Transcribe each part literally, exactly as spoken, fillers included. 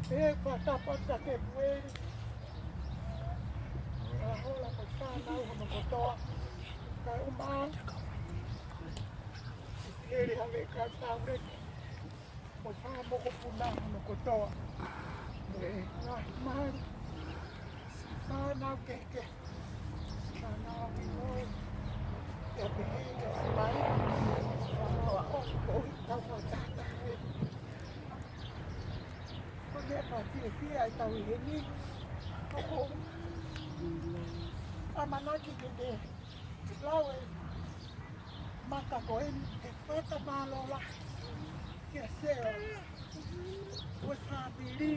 Pea fakatapu atu kia Kepueli, Kalahola mo e fānau hono kotoa. Kae ʻumaʻā Heli Haveka Tauleke mo e fanga mokopuna hono kotoa. Mo e ngaahi mali, fānau kehekehe, fānau ʻi loto, pea pehē ki he siʻi mali, fānau ʻa ʻosi ko ʻi tau mo tata. Ko e meʻa fakafiefia ʻetau ʻi heni. ʻOku ou ʻamanaki ke te lau e maka ko eni, ke fakamālō lahi kia Sela mo e fāmili,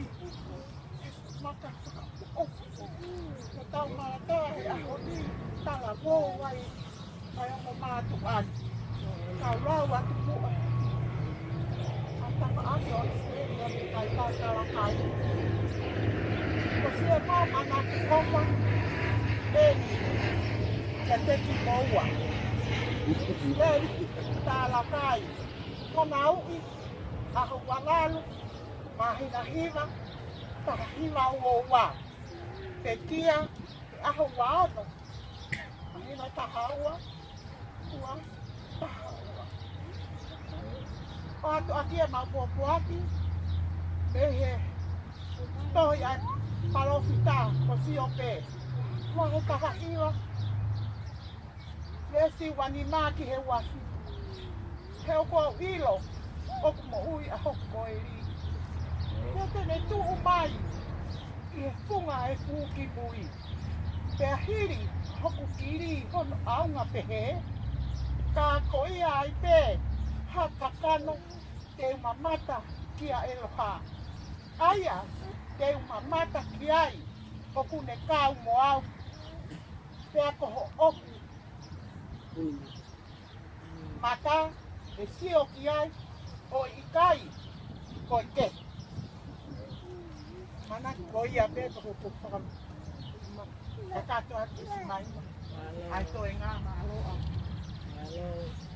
he maka fakaʻofoʻofa. Ko ʻetau malanga he ʻaho ni, talavou ai ʻa e ongo mātuʻa ni. Kau lau atu muʻa ʻa e tamaʻaki ʻo ʻIsileli ʻa e kakai Talakai. Ko siʻi ʻamanaki ʻofa eni kiate kimoua, ʻIsileli Talakai. Ko ʻena uʻi, ʻaho ua valu, māhina hiva, taha hiva ua ua. Pekia, ʻaho ua ono, māhina taha ua, ua taha ua. ʻOatu ʻaki ʻemau pōpoaki mei he tohi ʻa e palōfita ko Siope, vahe taha hiva, veesi ua nima ki he ua fitu. He ʻoku ou ʻilo ʻoku moʻui ʻa hoku koeli, pea te ne tuʻu mai ʻi he funga ʻo e fuʻu kimui. Pea hili hoku kili hono ʻaonga pehē, ka ko ia ai pē ha kakano te u mamata kia ʻEloha. ʻA ia te u mamata ki ai ʻoku ne kau mo au, pea ko hoʻoku mata ʻe sio ki ai, ʻo ʻikai ko e kehe. Mana ko ia pē ko hoku faka-, ma-, kakato atu si mai. ʻAi toenga, mālō ʻaupito.